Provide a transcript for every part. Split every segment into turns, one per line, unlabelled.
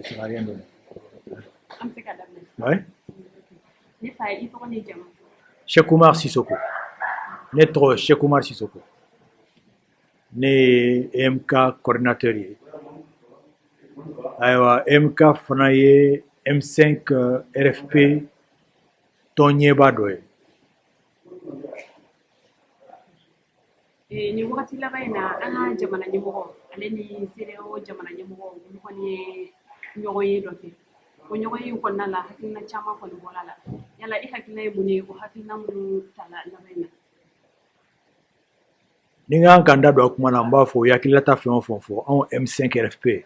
Ça n'a rien donné.
An bɛ se ka daminɛ.
Ouais.
Ne fa, i tɔgɔ ni jamu?
Cheikh Oumar Sissoko. Ne tɔgɔ Cheikh Oumar Sissoko. Ne ye EMK coordinateur ye. Ayiwa, EMK fana ye M5 RFP tɔn ɲɛba dɔ ye.
Nin wagati laban in na, an ka jamana ɲɛmɔgɔ ale ni CEDEAO jamana ɲɛmɔgɔ, olu kɔni ye ɲɔgɔn ye dɔ kɛ. O ɲɔgɔn ye kɔnɔna la, hakilina caman kɔni bɔra la. Yala i hakilina ye mun ye o hakilina minnu tala laban in na?
Ni n kan ka n da don a kuma na, n b'a fɔ o ye hakilinata fɛn o fɛn fɔ, anw M5 RFP,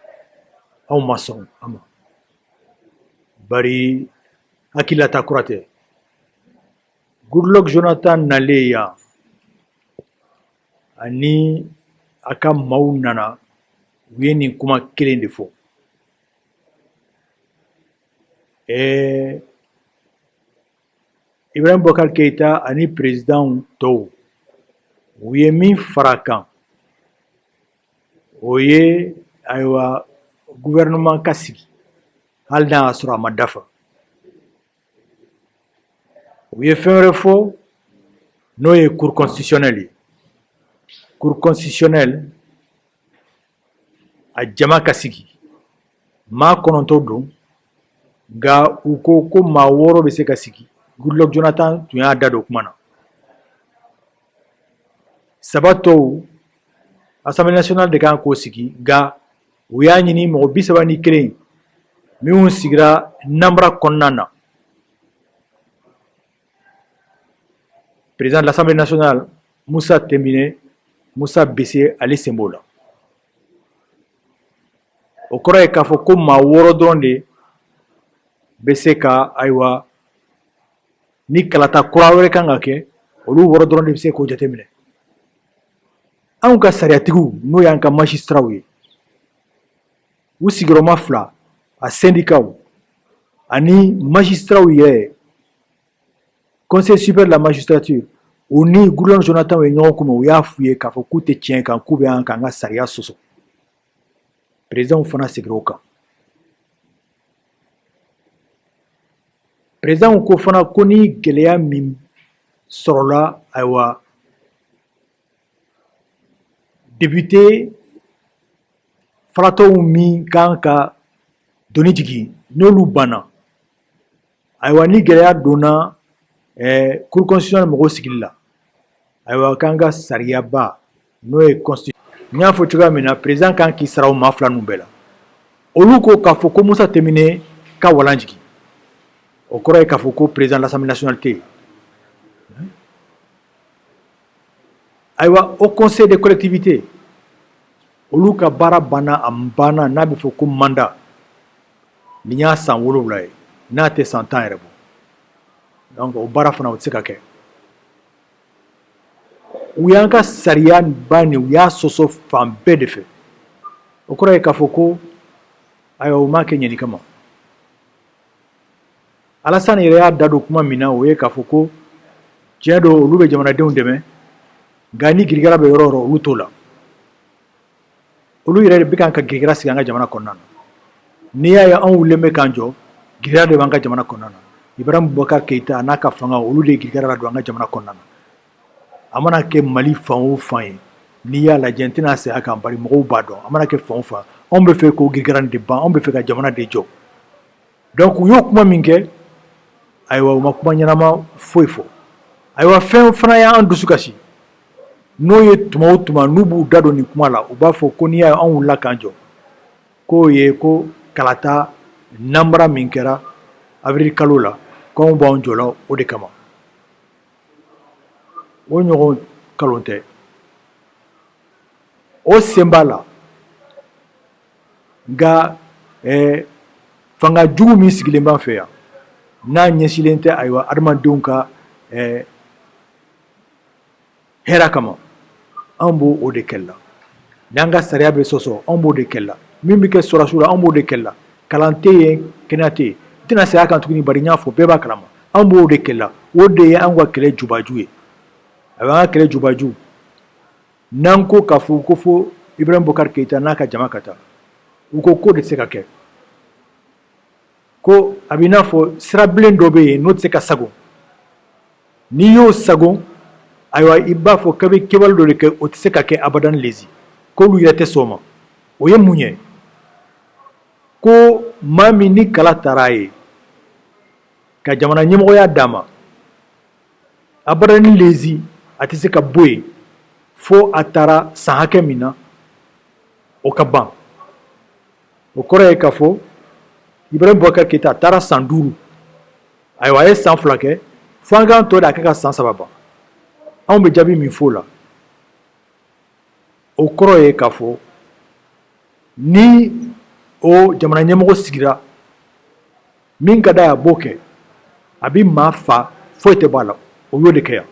anw ma sɔn a ma. Bari hakilinata kura tɛ. Goodluck Jonathan nalen yan ani a ka maaw nana, u ye nin kuma kelen de fɔ. Ibrahim Boubacar Keïta ani président tɔw, u ye min fara a kan, o ye ayiwa gouvernement ka sigi, hali n'a y'a sɔrɔ a ma dafa. U ye fɛn wɛrɛ fɔ, n'o ye cour constitutionnelle ye. Cour constitutionnelle a jama ka sigi, maa 9 don, nka u ko ko maa 6 bɛ se ka sigi. Goodluck Jonathan tun y'a da don kuma na. Saba tɔw, Assemblée nationale de kan k'o sigi, nka u y'a ɲini mɔgɔ 31 minnu sigira namara kɔnɔna na, président de l'Assemblée nationale Moussa Timbiné, Moussa Bessé, ale sen b'o la. O kɔrɔ ye k'a fɔ ko maa 6 dɔrɔn de bɛ se ka, ayiwa, ni kalata kura wɛrɛ kan ka kɛ, olu 6 dɔrɔn de bɛ se k'o jateminɛ. Anw ka sariyatigiw, n'o y'an ka magistraw ye, u sigiyɔrɔma fila, a syndicats ani magistraw yɛrɛ, Conseil supérieur de la magistrature, u ni Goodluck Jonathan ye ɲɔgɔn kunbɛn, u y'a f'u ye k'a fɔ k'u tɛ tiɲɛ kan, k'u bɛ k'an ka sariya sɔsɔ. Président fana seginna o kan. Président ko fana ko ni gɛlɛya min sɔrɔla, ayiwa, député falatɔw min kan ka doni jigin, n'olu banna, ayiwa, ni gɛlɛya donna cour constitutionnelle mɔgɔw sigili la, ayiwa, k'an ka sariyaba, n'o ye constitution, n y'a fɔ cogoya min na, président kan k'i sara o maa fila ninnu bɛɛ la. Olu ko k'a fɔ ko Moussa Timbiné ka walan jigin, o kɔrɔ ye k'a fɔ ko président de l'Assemblée nationale tɛ yen. Ayiwa, Haut Conseil des collectivités, olu ka baara banna, a banna, n'a bɛ fɔ ko mandat, nin y'a san 7 ye, n'a tɛ san 10 yɛrɛ bɔ. Donc o baara fana, o tɛ se ka kɛ. U y'an ka sariya ba nin, u y'a sɔsɔ fan bɛɛ de fɛ. O kɔrɔ ye k'a fɔ ko, ayiwa, u m'a kɛ ɲɛni kama. Alassane yɛrɛ y'a da don kuma min na, o ye k'a fɔ ko tiɲɛ don, olu bɛ jamanadenw dɛmɛ, nka ni girigara bɛ yɔrɔ o yɔrɔ, olu t'o la. Olu yɛrɛ de bɛ kan ka girigara sigi an ka jamana kɔnɔna na. N'i y'a ye anw wulilen bɛ k'an jɔ, girigara de b'an ka jamana kɔnɔna na. Ibrahim Boubacar Keïta a n'a ka fanga, olu de ye girigara ladon an ka jamana kɔnɔna na. A mana kɛ Mali fan o fan ye, n'i y'a lajɛ, n tɛna segin a kan, bari mɔgɔw b'a dɔn, a mana kɛ fan o fan, anw bɛ fɛ k'o girigara de ban, anw bɛ fɛ ka jamana de jɔ. Donc u y'o kuma min kɛ, ayiwa, u ma kuma ɲɛnama foyi fɔ. Ayiwa, fɛn fana y'an dusu kasi, n'o ye tuma o tuma n'u b'u da don nin kuma la, u b'a fɔ ko n'i y'a ye anw wulila k'an jɔ, k'o ye ko kalata nanbara min kɛra avril kalo la, k'anw b'an jɔ la o de kama. O ɲɔgɔn kalon tɛ, o sen b'a la. Nka fanga jugu min sigilen b'an fɛ yan, n'a ɲɛsinlen tɛ, ayiwa, adamadenw ka hɛrɛ kama, anw b'o o de kɛlɛ la. N'an ka sariya bɛ sɔsɔ, anw b'o de kɛlɛ la. Min bɛ kɛ sɔrɔdasiw la, anw b'o de kɛlɛ la. Kalan tɛ yen, kɛnɛya tɛ yen. N tɛna segin a kan tuguni, bari n y'a fɔ, bɛɛ b'a kalama. Anw b'o de kɛlɛ la, o de ye anw ka kɛlɛ jubaju ye. A bɛ an ka kɛlɛ jubaju. N'an ko k'a fɔ ko fo Ibrahim Boubacar Keïta n'a ka jama ka taa, u ko k'o de tɛ se ka kɛ. Ko a b'i n'a fɔ sirabilen dɔ bɛ yen n'o tɛ se ka sagon. N'i y'o sagon, ayiwa, i b'a fɔ k'a bɛ kɛwale dɔ de kɛ, o tɛ se ka kɛ abadan lezi, k'olu yɛrɛ tɛ sɔn o ma. O ye mun ye? Ko maa min ni kala taara a ye ka jamana ɲɛmɔgɔya d'a ma, abadan lezi, a tɛ se ka bɔ yen fo a taara san hakɛ min na, o ka ban. O kɔrɔ ye k'a fɔ Ibrahim Boubacar Keita taara san 5, ayiwa, a ye san 2 kɛ, fo an k'an to de a kɛ ka san 3 ban. Anw bɛ jaabi min f'o la, o kɔrɔ ye k'a fɔ ni o jamana ɲɛmɔgɔ sigira, min ka d'a ye a b'o kɛ. A bɛ maa fa, foyi tɛ b'a la, o y'o de kɛ yan.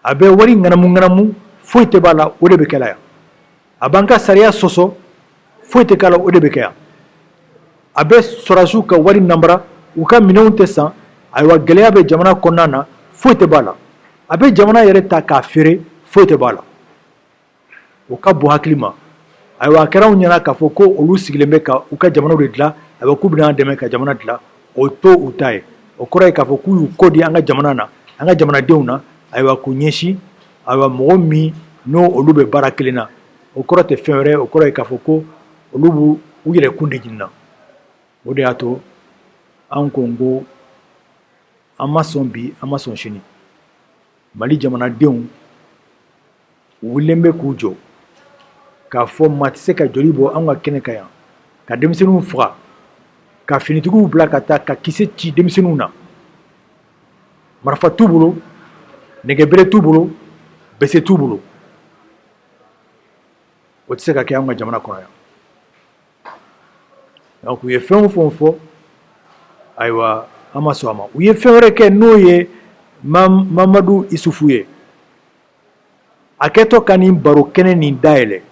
A bɛ wari ŋanamu ŋanamu, foyi tɛ b'a la, o de bɛ kɛ yan. A b'an ka sariya sɔsɔ, foyi tɛ k'a la, o de bɛ kɛ yan. A bɛ sɔrɔdasiw ka wari nanbara, u ka minɛnw tɛ san, ayiwa, gɛlɛya bɛ jamana kɔnɔna na, foyi tɛ b'a la. A bɛ jamana yɛrɛ ta k'a feere, foyi tɛ b'a la. O ka bon hakili ma. Ayiwa, a kɛra anw ɲɛna k'a fɔ ko olu sigilen bɛ ka u ka jamanaw de dilan, ayiwa, k'u bɛna an dɛmɛ ka jamana dilan. O to u ta ye. O kɔrɔ ye k'a fɔ k'u y'u kɔ di an ka jamana na, an ka jamanadenw na, ayiwa, k'u ɲɛsin, ayiwa, mɔgɔ min n'o olu bɛ baara kelen na. O kɔrɔ tɛ fɛn wɛrɛ, o kɔrɔ ye k'a fɔ ko olu b'u u yɛrɛ kun de ɲinina. O de y'a to an ko n ko an ma sɔn bi, an ma sɔn sini. Mali jamanadenw wulilen bɛ k'u jɔ k'a fɔ maa tɛ se ka joli bɔ an ka kɛnɛ kan yan, ka denmisɛnninw faga, ka finitigiw bila ka taa ka kisɛ ci denmisɛnninw na. Marifa t'u bolo, nɛgɛbere t'u bolo, bese t'u bolo. O tɛ se ka kɛ an ka jamana kɔnɔ yan. Donc u ye fɛn o fɛn fɔ, ayiwa, an ma sɔn a ma. U ye fɛn wɛrɛ kɛ, n'o ye Mamadu Isufu ye. A kɛtɔ ka nin baro kɛnɛ nin dayɛlɛ,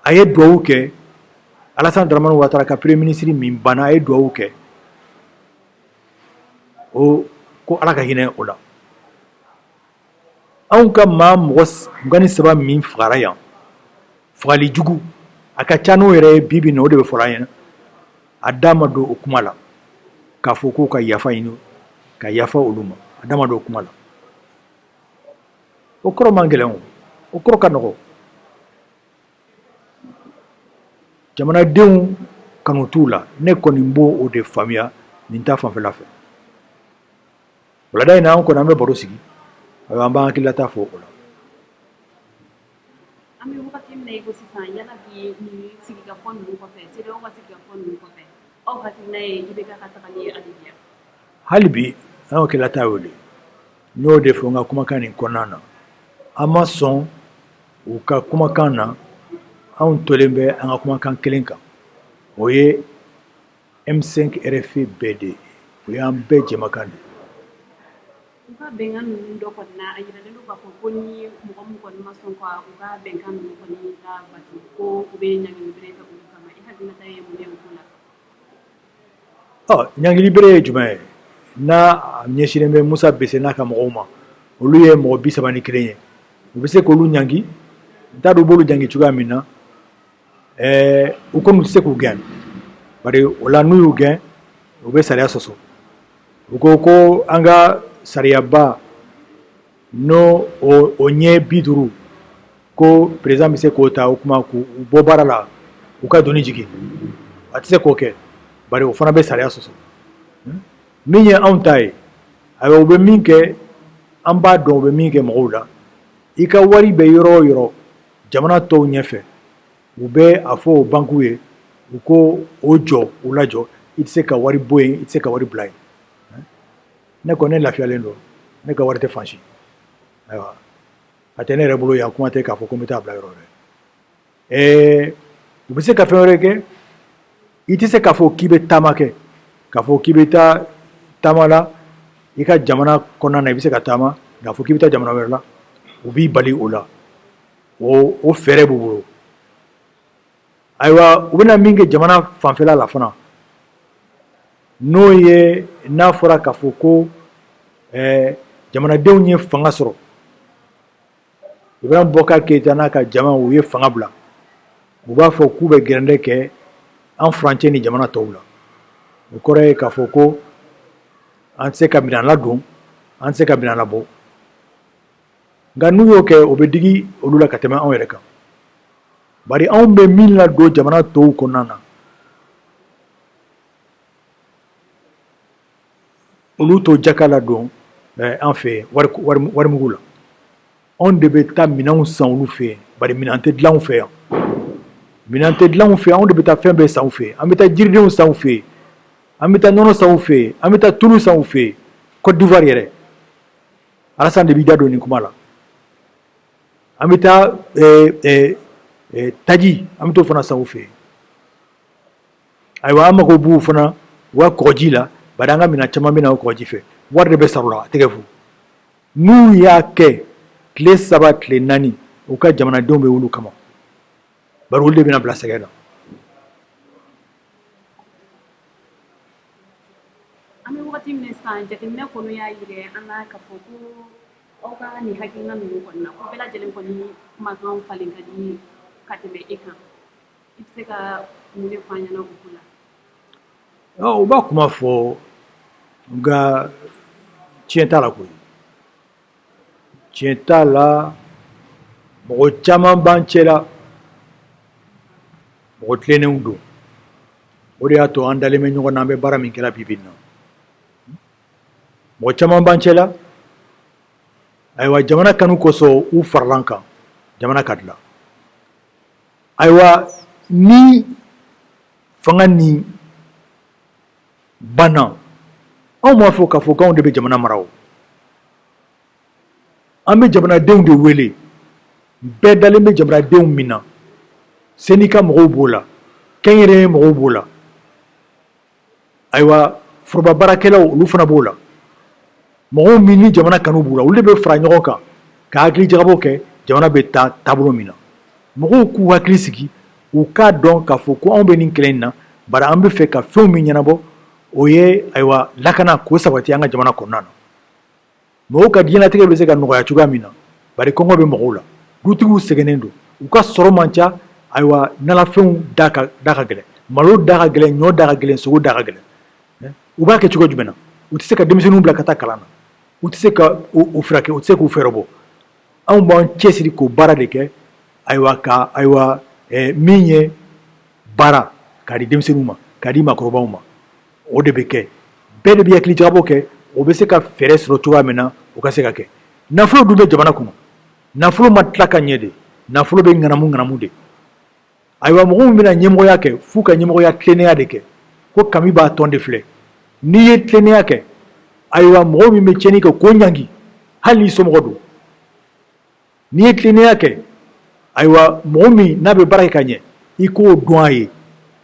a ye duwawu kɛ Alassane Dramane Ouattara ka premier ministre min banna. A ye duwawu kɛ o ko Ala ka hinɛ o la. Anw ka maa mɔgɔ 23 min fagara yan, fagali jugu, a ka ca n'o yɛrɛ ye bi bi na, o de bɛ fɔra an ɲɛna. A da ma don o kuma la k'a fɔ k'u ka yafa ɲini, ka yafa olu ma. A da ma don o kuma la. O kɔrɔ man gɛlɛn, o o kɔrɔ ka nɔgɔ. Jamanadenw kanu t'u la. Ne kɔni b'o o de faamuya nin ta fanfɛla fɛ. Wulada in na, an kɔni an bɛ baro sigi, ayiwa, an b'an hakililata fɔ o la.
An bɛ wagati min na i ko sisan, yala bi nin sigikafɔ ninnu kɔfɛ, CEDEAO ka sigikafɔ ninnu kɔfɛ, aw hakilina ye IBK ka tagali ye hali bi?
Hali bi, an hakililata y'o de ye. N y'o de fɔ n ka kumakan nin kɔnɔna na. An ma sɔn u ka kumakan na. Anw tolen bɛ an ka kumakan kelen kan, o ye M5 RFP bɛɛ de ye, o y'an bɛɛ jɛmakan de ye.
U ka bɛnkan ninnu dɔ kɔni na, a yiralen don k'a fɔ ko ni mɔgɔ min kɔni ma sɔn ka u ka bɛnkan ninnu kɔni labato, ko u bɛ ɲangili bere ta olu kama. I hakilinata ye mun ye o ko la?
Ɔ, ɲangili bere ye jumɛn ye? N'a ɲɛsinnen bɛ Musa Bese n'a ka mɔgɔw ma, olu ye mɔgɔ 31 ye, u bɛ se k'olu ɲangi. N t'a dɔn u b'olu ɲangi cogoya min na. U kɔni tɛ se k'u gɛn, bari o la n'u y'u gɛn, u bɛ sariya sɔsɔ. U ko ko an ka sariyaba n'o o ɲɛ 50, ko président bɛ se k'o ta, o kuma k'u bɔ baara la, u ka doni jigin. A tɛ se k'o kɛ, bari o fana bɛ sariya sɔsɔ. Min ye anw ta ye, ayiwa, u bɛ min kɛ, an b'a dɔn u bɛ min kɛ mɔgɔw la. I ka wari bɛ yɔrɔ o yɔrɔ jamana tɔw ɲɛfɛ, u bɛ a fɔ o bankiw ye, u ko o jɔ, u lajɔ. I tɛ se ka wari bɔ yen, i tɛ se ka wari bila yen. Ne kɔni, ne lafiyalen don. Ne ka wari tɛ fan si. Ayiwa, a tɛ ne yɛrɛ bolo yan, kuma tɛ k'a fɔ ko n bɛ taa bila yɔrɔ wɛrɛ. U bɛ se ka fɛn wɛrɛ kɛ. I tɛ se k'a fɔ k'i bɛ taama kɛ, k'a fɔ k'i bɛ taa taama la i ka jamana kɔnɔna na. I bɛ se ka taama, k'a fɔ k'i bɛ taa jamana wɛrɛ la, u b'i bali o la. O fɛɛrɛ b'u bolo. Ayiwa, u bɛna min kɛ jamana fanfɛla la fana, n'o ye n'a fɔra k'a fɔ ko jamanadenw ye fanga sɔrɔ, Ibrahim Boubacar Keita n'a ka jama, u ye fanga bila, u b'a fɔ k'u bɛ gɛrɛndɛ kɛ. An furancɛ ni jamana tɔw la, o kɔrɔ ye k'a fɔ ko an tɛ se ka minɛn ladon, an tɛ se ka minɛn labɔ. Nka n'u y'o kɛ, o bɛ digi olu la ka tɛmɛ anw yɛrɛ kan, bari anw bɛ min ladon jamana tɔw kɔnɔna na, olu t'o jaka ladon an fɛ yen warimugu la. Anw de bɛ taa minɛnw san olu fɛ yen, bari minɛn tɛ dilan anw fɛ yan, minɛn tɛ dilan anw fɛ yan. Anw de bɛ taa fɛn bɛɛ san u fɛ yen. An bɛ taa jiridenw san u fɛ yen, an bɛ taa nɔnɔ san u fɛ yen, an bɛ taa tulu san u fɛ yen. Côte d'Ivoire yɛrɛ, Alassane de b'i da don nin kuma la. An bɛ taa taji, an bɛ t'o fana san u fɛ yen. Ayiwa, an mago b'u fana u ka kɔgɔji la, bari an ka minɛn caman bɛ na o kɔgɔji fɛ. Wari de bɛ sara o la, a tɛ kɛ fu. N'u y'a kɛ tile 3, tile 4, u ka jamanadenw bɛ wuli kama, bari olu de bɛna bila sɛgɛn na.
An bɛ wagati min sisan, jateminɛ kɔni y'a jira an na k'a fɔ ko aw ka nin hakilina ninnu kɔni na, ko bɛɛ lajɛlen kɔni kumakan falen ka di ka tɛmɛ e kan. I bɛ se ka mun de fɔ an ɲɛna o ko la?
U b'a kuma fɔ, nka tiɲɛ t'a la koyi, tiɲɛ t'a la. Mɔgɔ caman b'an cɛ la, mɔgɔ tilennenw don. O de y'a to an dalen bɛ ɲɔgɔn na, an bɛ baara min kɛra bi bi in na. Mɔgɔ caman b'an cɛ la, ayiwa, jamana kanu kosɔn u farala an kan jamana ka dilan. Ayiwa, ni fanga nin banna, anw m'a fɔ k'a fɔ k'anw de bɛ jamana mara o. An bɛ jamanadenw de wele. Bɛɛ dalen bɛ jamanadenw min na, syndicat mɔgɔw b'o la, kɛnyɛrɛye mɔgɔw b'o la, ayiwa, foroba baarakɛlaw, olu fana b'o la. Mɔgɔw min ni jamana kanu b'u la, olu de bɛ fara ɲɔgɔn kan ka hakili jagabɔ kɛ jamana bɛ taa taabolo min na. Mɔgɔw k'u hakili sigi, u k'a dɔn k'a fɔ ko anw bɛ nin kɛlɛ in na, bari an bɛ fɛ ka fɛnw min ɲɛnabɔ, o ye, ayiwa, lakana k'o sabati an ka jamana kɔnɔna na, mɔgɔw ka diɲɛlatigɛ bɛ se ka nɔgɔya cogoya min na, bari kɔngɔ bɛ mɔgɔw la, dutigiw sɛgɛnnen don, u ka sɔrɔ man ca. Ayiwa, nalafɛnw da ka gɛlɛn, malo da ka gɛlɛn, ɲɔ da ka gɛlɛn, sogo da ka gɛlɛn. U b'a kɛ cogo jumɛn na? U tɛ se ka denmisɛnninw bila ka taa kalan na, u tɛ se ka u furakɛ, u tɛ se k'u fɛɛrɛ bɔ. Anw b'an cɛsiri k'o baara de kɛ. Ayiwa, ka ayiwa min ye baara k'a di denmisɛnninw ma, k'a di maakɔrɔbaw ma, o de bɛ kɛ. Bɛɛ de bɛ hakili jagabɔ kɛ, o bɛ se ka fɛɛrɛ sɔrɔ cogoya min na, o ka se ka kɛ. Nafolo dun bɛ jamana kɔnɔ, nafolo ma tila ka ɲɛ de, nafolo bɛ ŋanamu ŋanamu de. Ayiwa, mɔgɔ min bɛna ɲɛmɔgɔya kɛ, f'u ka ɲɛmɔgɔya tilennenya de kɛ, ko kami b'a tɔn de filɛ. N'i ye tilennenya kɛ, ayiwa, mɔgɔ min bɛ tiɲɛni kɛ, k'o ɲangi, hali n'i somɔgɔ don. N'i ye tilennenya kɛ, ayiwa, mɔgɔ min n'a bɛ baara kɛ ka ɲɛ, i k'o dɔn a ye.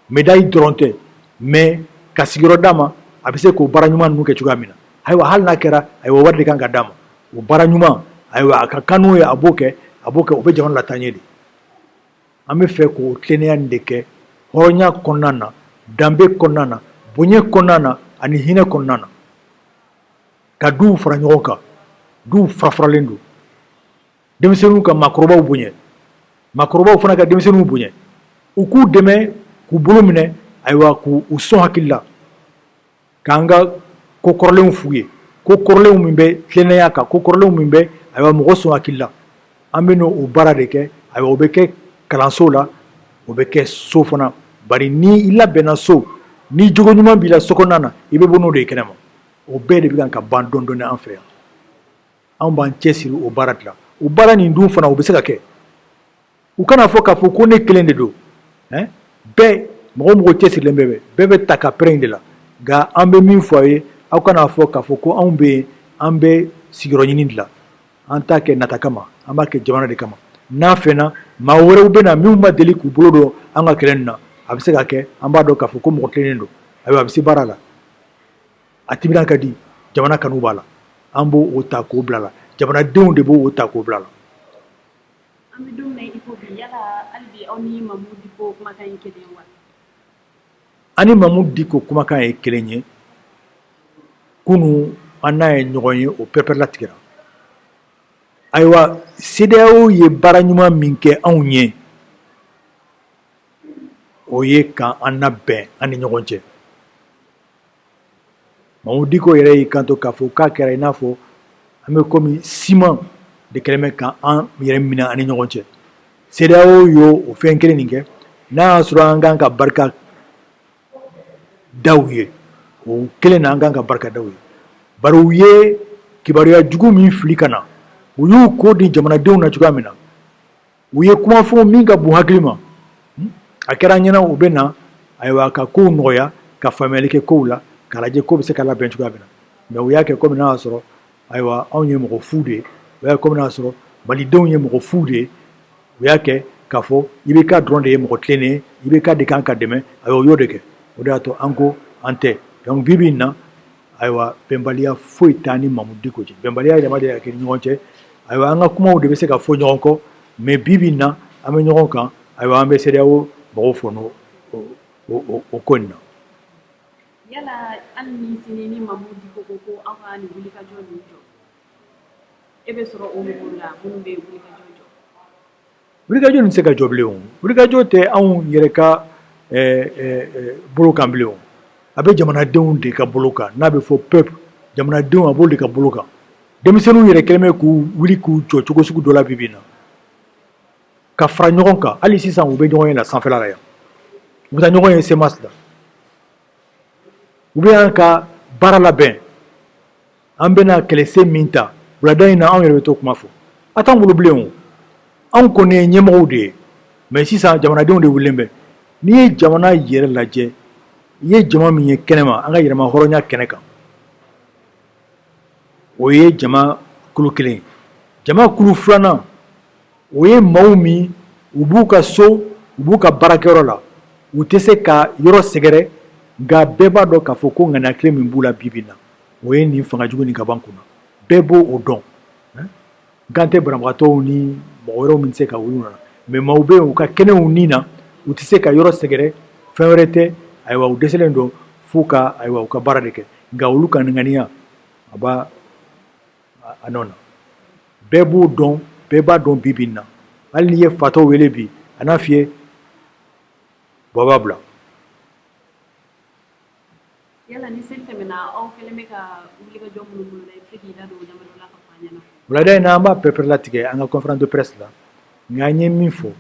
Médaille dɔrɔn tɛ, mais ka sigiyɔrɔ d'a ma, a bɛ se k'o baara ɲuman ninnu kɛ cogoya min na. Ayiwa, hali n'a kɛra, ayiwa, wari de kan ka d'a ma, o baara ɲuman, ayiwa, a ka kan n'o ye, a b'o kɛ, a b'o kɛ. O bɛ jamana lataa ɲɛ de. An bɛ fɛ k'o tilennenya nin de kɛ hɔrɔnya kɔnɔna na, danbe kɔnɔna na, bonya kɔnɔna na ani hinɛ kɔnɔna na, ka duw fara ɲɔgɔn kan. Duw farafaralen don. Denmisɛnninw ka maakɔrɔbaw bonya, maakɔrɔbaw fana ka denmisɛnninw bonya, u k'u dɛmɛ, k'u bolo minɛ, ayiwa, k'u sɔn hakili la, k'an ka ko kɔrɔlenw f'u ye, ko kɔrɔlenw min bɛ tilennenya kan, ko kɔrɔlenw min bɛ, ayiwa, mɔgɔ sɔn hakili la. An bɛ n'o baara de kɛ. Ayiwa, o bɛ kɛ kalanso la, o bɛ kɛ so fana, bari ni i labɛnna so, ni jogo ɲuman b'i la so kɔnɔna na, i bɛ bɔ n'o de ye kɛnɛma. O bɛɛ de bɛ ka ban dɔɔnin dɔɔnin an fɛ yan. Anw b'an cɛsiri o baara de la. O baara nin dun fana, o bɛ se ka kɛ. U kana fɔ k'a fɔ ko ne kelen de don. Bɛɛ, mɔgɔ mɔgɔ cɛsirilen bɛ, bɛɛ bɛ ta ka pɛrɛn in de la. Nka an bɛ min fɔ a ye, aw kana fɔ k'a fɔ ko anw bɛ yen, an bɛ sigiyɔrɔ ɲini de la. An t'a kɛ nata kama, an b'a kɛ jamana de kama. N'a fɛnna, maa wɛrɛw bɛ na minnu ma deli k'u bolo don an ka kɛlɛ nin na. A bɛ se ka kɛ, an b'a dɔn k'a fɔ ko mɔgɔ tilennen don, ayiwa, a bɛ se baara la, a timinan ka di, jamana kanu b'a la, an b'o o ta k'o bila la. Jamanadenw de b'o ta k'o bila la.
An bɛ don min na i ko bi, yala hali bi aw ni Mamudu Diko kumakan ye kelen wa?
An ni Mamudu Diko kumakan ye kelen ye. Kunun, an n'a ye ɲɔgɔn ye, o pɛrɛpɛrɛlatigɛra. Ayiwa, CEDEAO ye baara ɲuman min kɛ anw ye, O ye ka an labɛn an ni ɲɔgɔn cɛ. Mamudu Diko yɛrɛ y'i kanto k'a fɔ k'a kɛra i n'a fɔ an bɛ komi siman de kɛlen bɛ ka an yɛrɛ minɛ an ni ɲɔgɔn cɛ. CEDEAO y'o o fɛn kelen nin kɛ. N'a y'a sɔrɔ an kan ka barika da u ye, o kelen na an kan ka barika da u ye, bari u ye kibaruya jugu min fili ka na, u y'u ko di jamanadenw na cogoya min na, u ye kuma fɔ min ka bon hakili ma. A kɛra an ɲɛna u bɛ na, ayiwa, ka kow nɔgɔya, ka faamuyali kɛ kow la, k'a lajɛ ko bɛ se ka labɛn cogoya min na. Mais u y'a kɛ komi n'a y'a sɔrɔ, ayiwa, anw ye mɔgɔ fu de ye. U y'a kɛ komi n'a y'a sɔrɔ malidenw ye mɔgɔ fu de ye. U y'a kɛ k'a fɔ IBK dɔrɔn de ye mɔgɔ tilennen ye, IBK de kan ka dɛmɛ. Ayiwa, u y'o de kɛ. O de y'a to an ko an tɛ. Donc bi bi in na, ayiwa, bɛnbaliya foyi t'an ni Mamudu Diko cɛ. Bɛnbaliya yɛrɛ ma deli ka kɛ ni ɲɔgɔn cɛ. Ayiwa, an ka kumaw de bɛ se ka fɔ ɲɔgɔn kɔ, mais bi bi in na, an bɛ ɲɔgɔn kan. Ayiwa, an bɛ CEDEAO mɔgɔw fo n'o o ko in na.
Yala hali ni sini ni Mamudu Diko ko ko aw ka nin wulikajɔ ninnu jɔ, e bɛ sɔrɔ o mɔgɔw la minnu bɛ wulikajɔ jɔ?
Wulikajɔ nin tɛ se ka jɔ bilen. O wulikajɔ tɛ anw yɛrɛ ka bolo kan bilen. O a bɛ jamanadenw de ka bolo kan. N'a bɛ fɔ peuple, jamanadenw, a b'olu de ka bolo kan. Denmisɛnninw yɛrɛ kɛlen bɛ k'u wuli k'u jɔ cogo sugu dɔ la bi bi in na, ka fara ɲɔgɔn kan. Hali sisan, u bɛ ɲɔgɔn ye la sanfɛla la yan, u bɛ taa ɲɔgɔn ye CMAS la, u bɛ an ka baara labɛn. An bɛna kɛlɛsen min ta wulada in na, anw yɛrɛ bɛ to kuma fɔ, a t'an bolo bilen. O anw kɔni ye ɲɛmɔgɔw de ye, mais sisan jamanadenw de wulilen bɛ. N'i ye jamana yɛrɛ lajɛ, i ye jama min ye kɛnɛma an ka yɛrɛma hɔrɔnya kɛnɛ kan, o ye jama kulu kelen ye. Jama kulu filanan, o ye maaw min u b'u ka so, u b'u ka baarakɛyɔrɔ la, u tɛ se ka yɔrɔ sɛgɛrɛ, nka bɛɛ b'a dɔn k'a fɔ ko ŋaniya kelen min b'u la bi bi in na, o ye nin fanga jugu nin ka b'an kunna. Bɛɛ b'o o dɔn. N kan tɛ banabagatɔw ni mɔgɔ wɛrɛw min tɛ se ka wuli na, mais maaw bɛ yen, u ka kɛnɛw ni na, u tɛ se ka yɔrɔ sɛgɛrɛ, fɛn wɛrɛ tɛ. Ayiwa, u dɛsɛlen don f'u ka, ayiwa, u ka baara de kɛ, nka olu ka ŋaniya a b'a a nɔ na. Bɛɛ b'o dɔn, bɛɛ b'a dɔn bi bi in na. Hali n'i ye fatɔ wele bi, a n'a f'i ye bɔ b'a bila.
Yala ni seli tɛmɛna, aw kɛlen bɛ ka wulikajɔ minnu boloda, i bɛ se k'i da don o damadɔ la ka fɔ an ɲɛna?
Wulada in na, an b'a pɛrɛpɛrɛlatigɛ an ka conférence de presse la, nka an ye min fɔ,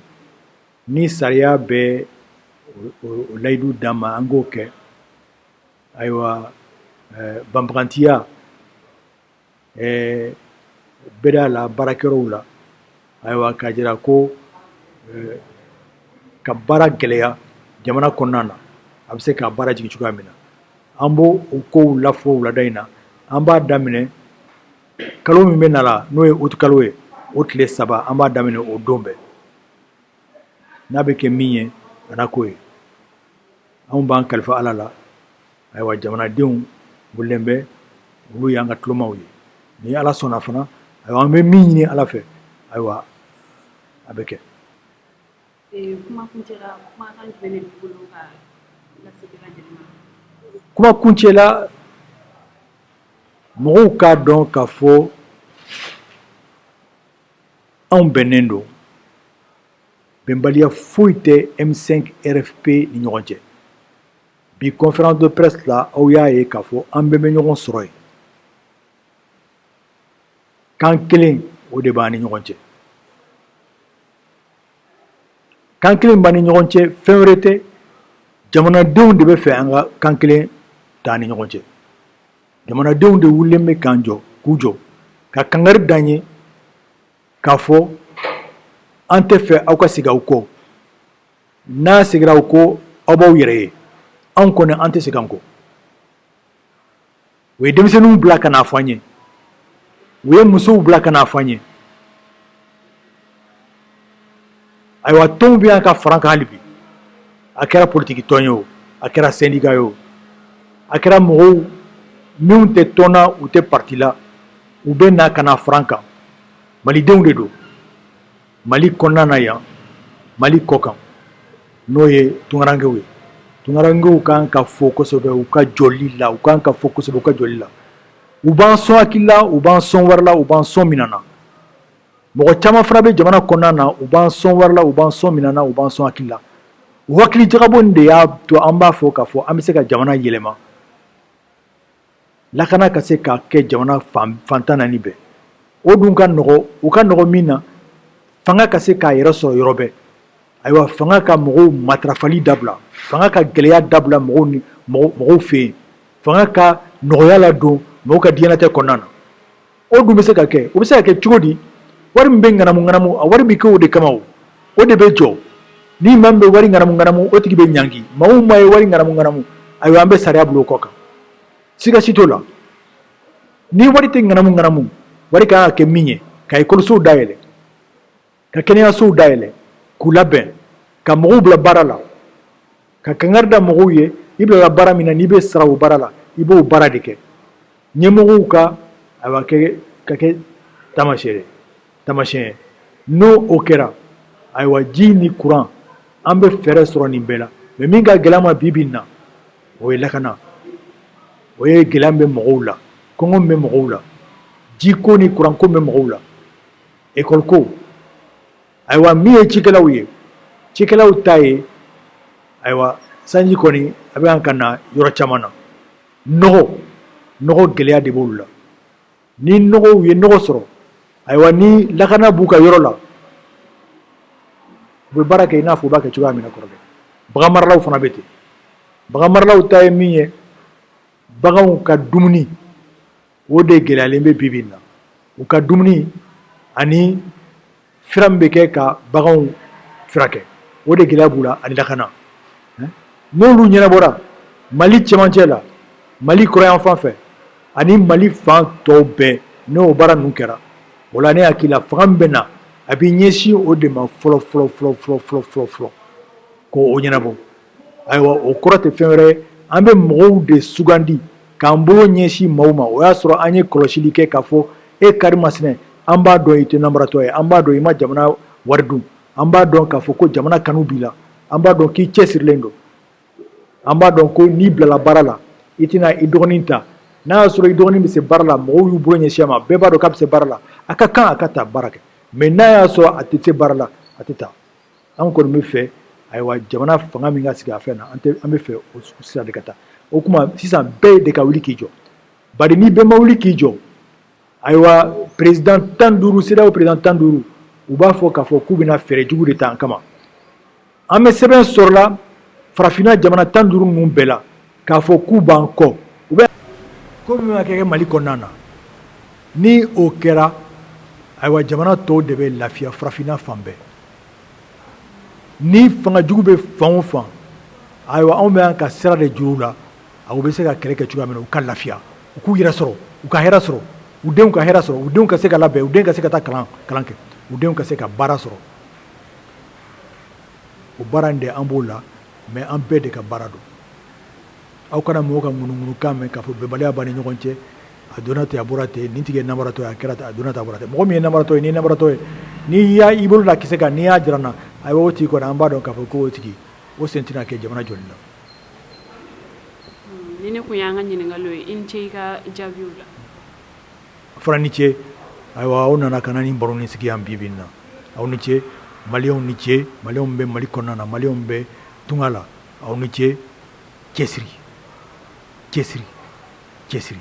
ni sariya bɛ o layidu d'an ma, an k'o kɛ. Ayiwa, banbagantiya bɛda la, baarakɛyɔrɔw la, ayiwa, k'a jira ko ka baara gɛlɛya jamana kɔnɔna na, a bɛ se ka baara jigin cogoya min na, an b'o o kow lafɔ wulada in na. An b'a daminɛ kalo min bɛ na la, n'o ye août kalo ye, o tile 3, an b'a daminɛ o don bɛɛ. N'a bɛ kɛ min ye, a n'a k'o ye. Anw b'an kalifa Ala la. Ayiwa, jamanadenw wulilen bɛ, olu y'an ka tulomaw ye. Ni Ala sɔnna fana, ayiwa, an bɛ min ɲini Ala fɛ, ayiwa, a bɛ kɛ.
Kuma kuncɛ la, kumakan jumɛn de b'i bolo ka lase bɛɛ lajɛlen ma?
Kuma kuncɛ la, mɔgɔw k'a dɔn k'a fɔ anw bɛnnen don. Bɛnbaliya foyi tɛ M5 RFP ni ɲɔgɔn cɛ. Bi conférence de presse la, aw y'a ye k'a fɔ an bɛɛ bɛ ɲɔgɔn sɔrɔ yen. Kan kelen, o de b'an ni ɲɔgɔn cɛ. Kan kelen b'an ni ɲɔgɔn cɛ, fɛn wɛrɛ tɛ, jamanadenw de bɛ fɛ an ka kan kelen t'an ni ɲɔgɔn cɛ. Jamanadenw de wulilen bɛ k'an jɔ, k'u jɔ ka kangari d'an ye k'a fɔ an tɛ fɛ aw ka segin aw kɔ. N'a seginna aw kɔ, aw b'aw yɛrɛ ye. Anw kɔni, an tɛ segin an kɔ. U ye denmisɛnninw bila ka n'a fɔ an ye, u ye musow bila ka n'a fɔ an ye. Ayiwa, tɔnw bɛ yan ka fara kan hali bi. A kɛra politiki tɔn ye o, a kɛra syndicat ye o, a kɛra mɔgɔw minnu tɛ tɔn na, u tɛ parti la, u bɛ na ka na fara kan. Malidenw de don, Mali kɔnɔna na yan, Mali kɔ kan, n'o ye tunkarankew ye. Tunkarankew kan ka fo kosɛbɛ u ka jɔli la, u kan ka fo kosɛbɛ u ka jɔli la. U b'an sɔn hakili la, u b'an sɔn wari la, u b'an sɔn minɛn na. Mɔgɔ caman fana bɛ jamana kɔnɔna na, u b'an sɔn wari la, u b'an sɔn minɛn na, u b'an sɔn hakili la. O hakili jagabɔ in de y'a to an b'a fɔ k'a fɔ an bɛ se ka jamana yɛlɛma, lakana ka se ka kɛ jamana fan 14 bɛɛ. O dun ka nɔgɔ, u ka nɔgɔ min na, fanga ka se k'a yɛrɛ sɔrɔ yɔrɔ bɛɛ. Ayiwa, fanga ka mɔgɔw matarafali dabila, fanga ka gɛlɛya dabila mɔgɔw ni mɔgɔw fɛ yen, fanga ka nɔgɔya ladon mɔgɔw ka diɲɛlatigɛ kɔnɔna na. O dun bɛ se ka kɛ, o bɛ se ka kɛ cogo di? Wari min bɛ ŋanamu ŋanamu, a wari bɛ kɛ o de kama, o o de bɛ jɔ. Ni maa min bɛ wari ŋanamu ŋanamu, o tigi bɛ ɲangi. Maa o maa ye wari ŋanamu ŋanamu, ayiwa, an bɛ sariya bila o kɔ kan, siga si t'o la. Ni wari tɛ ŋanamu ŋanamu, wari ka kan ka kɛ min ye, ka ekɔlisow dayɛlɛ, ka kɛnɛyasow dayɛlɛ k'u labɛn, ka mɔgɔw bila baara la, ka kangari da mɔgɔw ye: i bilala baara min na, n'i bɛ sara o baara la, i b'o baara de kɛ. Ɲɛmɔgɔw ka, ayiwa, ka kɛ taamasiyɛn taamasiyɛn ye. N'o o kɛra, ayiwa, ji ni kuran, an bɛ fɛɛrɛ sɔrɔ nin bɛɛ la. Mais min ka gɛlɛn ma bi bi in na, o ye lakana. O ye gɛlɛya bɛ mɔgɔw la, kɔngɔ bɛ mɔgɔw la, jiko ni kuranko bɛ mɔgɔw la, ekɔliko. Ayiwa, min ye cikɛlaw ye, cikɛlaw ta ye, ayiwa, sanji kɔni a bɛ ka na yɔrɔ caman na. Nɔgɔ gɛlɛya de b'olu la. Ni nɔgɔw ye nɔgɔ sɔrɔ, ayiwa, ni lakana b'u ka yɔrɔ la, u bɛ baara kɛ i n'a fɔ u b'a kɛ cogoya min na kɔrɔlen. Bagan maralaw fana bɛ ten. Bagan maralaw ta ye min ye, baganw ka dumuni, o de gɛlɛyalen bɛ bi bi in na. U ka dumuni ani fura min bɛ kɛ ka baganw furakɛ, o de gɛlɛya b'u la, ani lakana. N'olu ɲɛnabɔra Mali cɛmancɛ la, Mali kɔrɔyan fan fɛ ani Mali fan tɔw bɛɛ, n'o baara ninnu kɛra, o la ne hakili la, fanga min bɛ na, a bɛ ɲɛsin o de ma fɔlɔ fɔlɔ fɔlɔ fɔlɔ fɔlɔ fɔlɔ fɔlɔ k'o ɲɛnabɔ. Ayiwa, o kɔrɔ tɛ fɛn wɛrɛ ye, an bɛ mɔgɔw de sugandi k'an bolo ɲɛsin maaw ma. O y'a sɔrɔ an ye kɔlɔsili kɛ k'a fɔ e karimasina, an b'a dɔn i tɛ nanbaratɔ ye, an b'a dɔn i ma jamana wari dun, an b'a dɔn k'a fɔ ko jamana kanu b'i la, an b'a dɔn k'i cɛsirilen don, an b'a dɔn ko n'i bilala baara la, i tɛna i dɔgɔnin ta. N'a y'a sɔrɔ i dɔgɔnin bɛ se baara la, mɔgɔw y'u bolo ɲɛsin a ma, bɛɛ b'a dɔn k'a bɛ se baara la, a ka kan a ka ta baara kɛ. Mais n'a y'a sɔrɔ a tɛ se baara la, a tɛ ta. An kɔni bɛ fɛ, ayiwa, jamana fanga min ka sigi a fɛn na, an tɛ, an bɛ fɛ o sira de ka taa. O tuma sisan, bɛɛ de ka wuli k'i jɔ, bari ni bɛɛ ma wuli k'i jɔ, ayiwa, président 15, CEDEAO président 15, u b'a fɔ k'a fɔ k'u bɛna fɛɛrɛ jugu de ta an kama. An bɛ sɛbɛn sɔrɔla farafinna jamana 15 ninnu bɛɛ la k'a fɔ k'u b'an kɔ. U bɛ ko min ka kɛ Mali kɔnɔna na, ni o kɛra, ayiwa, jamana tɔw de bɛ lafiya farafinna fan bɛɛ. Ni fanga jugu bɛ fan o fan, ayiwa, anw bɛ an ka sira de juru la, aw bɛ se ka kɛlɛ kɛ cogoya min na, u ka lafiya, u k'u yɛrɛ sɔrɔ, u ka hɛrɛ sɔrɔ, u denw ka hɛrɛ sɔrɔ, u denw ka se ka labɛn, u den ka se ka taa kalan kɛ, u denw ka se ka baara sɔrɔ. O baara in de, an b'o la. Mais an bɛɛ de ka baara don. Aw kana mɔgɔw ka ŋunuŋunukan mɛn k'a fɔ bɛnbaliya b'an ni ɲɔgɔn cɛ, a donna ten, a bɔra ten, nin tigi ye nanbaratɔ ye, a kɛra ten, a donna tan, a bɔra ten. Mɔgɔ min ye nanbaratɔ ye, n'i ye nanbaratɔ ye, n'i y'a i bolo da kisɛ kan, n'i y'a jira n na, ayiwa, o tigi kɔni, an b'a dɔn k'a fɔ ko o tigi, o sen tɛna kɛ jamana jɔli la.
Ni ne tun y'an ka ɲininkali ye, i ni ce i ka jaabiw la.
Fana ni ce. Ayiwa, aw nana ka na ni baro ni sigi yan bi bi in na. Aw ni ce. Maliyɛnw ni ce, Maliyɛnw bɛ Mali kɔnɔna na, Maliyɛnw bɛ tunga la, aw ni ce. Cɛsiri, cɛsiri, cɛsiri.